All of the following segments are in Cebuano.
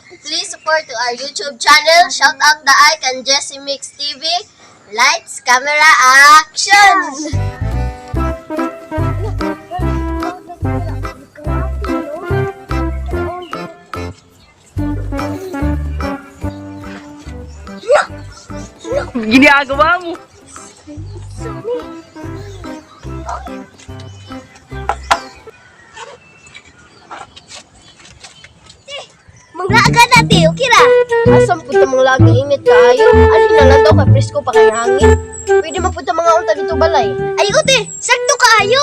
Please support to our YouTube channel. Shout out the Ike and Jesse Mix TV. Lights, camera, action! Ginagawa mo. Manglaga na, te. Okay ra. Asam punta mga lagi init kaayo. Alin na lang daw kay presko pa kay hangin. Pwede man punta mga unta dito balay. Ay, ute, sakto kaayo.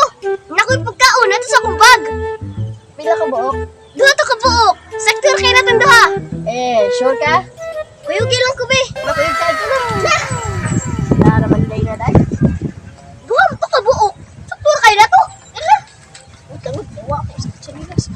Nakoy pagkaon nato sa akong bag. Pila ka buok? Duha to ka buok. Sakto ra kay natong duha. Eh, sure ka? Kuyugi lang ko be. Makuyog ka na. Na. Dara man day na day. Duha mo to ka buok. Sakto ra kay nato. Ila. Uy, tangod wa ko sa chinilas.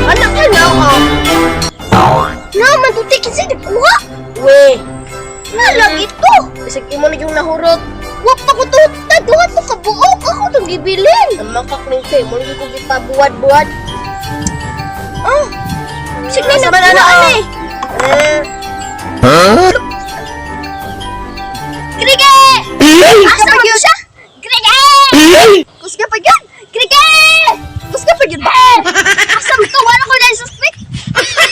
Anak ka na ako. Naman, tuti kasi di kuha. We. Nalagi to. Bisag imo na yung nahurot. Wa pa ko to. Duha to kabuok. Ako tong gibilin. Namakak ning kay mo lagi ko gipabuwad-buwad. Oh. Bisag na nakuha eh. Eh. Krige! Asa man to siya? Krige! Kusga pa yun! Krige! Kusga pa yun ba? Asa man to? Wala ko na suspect!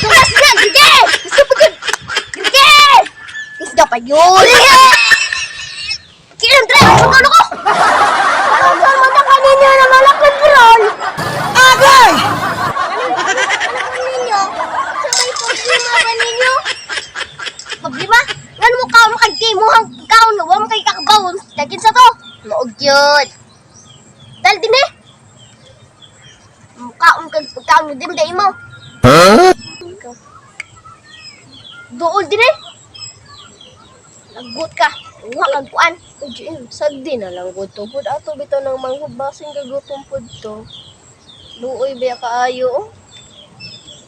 Tumas na! Krige! Kusga pa yun! Krige! Kusga pa yun! Krige! Kilang dre! Ano ko? Parang man na kaninyo na malakot bro! Agay! Ano ninyo? Sa may problema ba ninyo? Problema? Ngano mo kaon kay di mo hang kaon wa mo kay kakabawon. Dagin sa to. Maog yun. Dal din eh. Mukaon kag pagkaon din dai mo. Duol din eh. Lagot ka. Wa kag kuan. GM, sagdi na lang gud to. Pud ato bitaw ng manghud basing gagutom pud to. Luoy ba kaayo oh.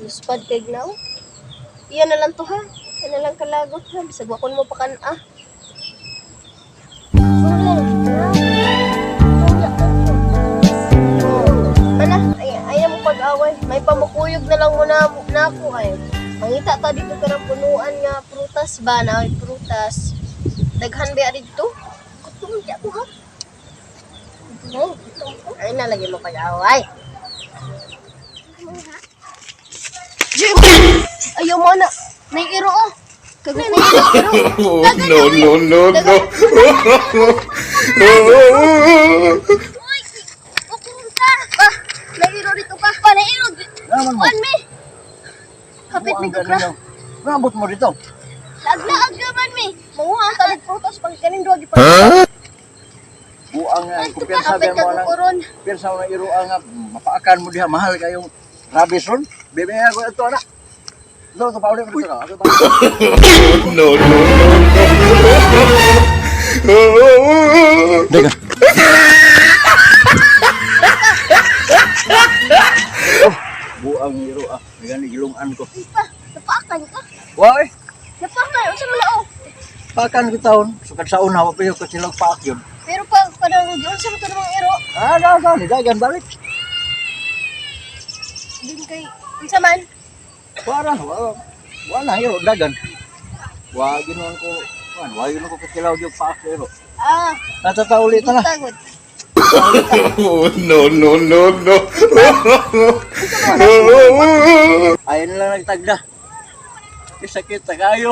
Luspad kay gnaw. Iya na lang to ha. Iya na lang kalagot ha. Bisag wa kon mo pakan ah. Ana, ay ay mo pag-away. May pamukuyog na lang muna na ako ay. Mangita ta dito ka ng punuan nga prutas ba na may prutas. Daghan ba dito? Gutom di ako ha. No, gutom ko. Ay na lagi mo pag-away. Jim! Ayaw mo na. Nairo oh. Kagukuyo. Oh, no, no, no, no. Uy! Ukurong ka! Ah, nairo dito ka. Pa, nairo. Naman mo. Kuan mi. Kapit mi kukra. Nabot mo dito. Laglaag naman mi. Manguha ang talig prutas pag kanin duha gipag. Buang nga, kung pirsa Kapit ba mo nang kagukuron. pirsa mo na iro ang mapaakan mo diha mahal kayong rabis ron. Bebe ako ito ana. Ito ito pauli mo dito. Ako pa. No, no, no, no. Dega. Oh, buang iro ah. Gani gilungan ko. Pa, napaakan ka. Wa eh, Napaakan. Unsa man na oh. paakan ko taon. Sukad sa una wa pa ko silang paak yun. Pero pa kanang giunsa mo to ng mga iro? Ah, da, da, ni dagan balik. Din kay unsa man? Para wa wala iro dagan. Wa ginuan ko, wan, wa ginuan ko katilaw yung paak iro. Ah, Natatauli ta na. tagod. Oh, no, no, no, no. Ayaw na lang nagtagda. Sakit na kayo.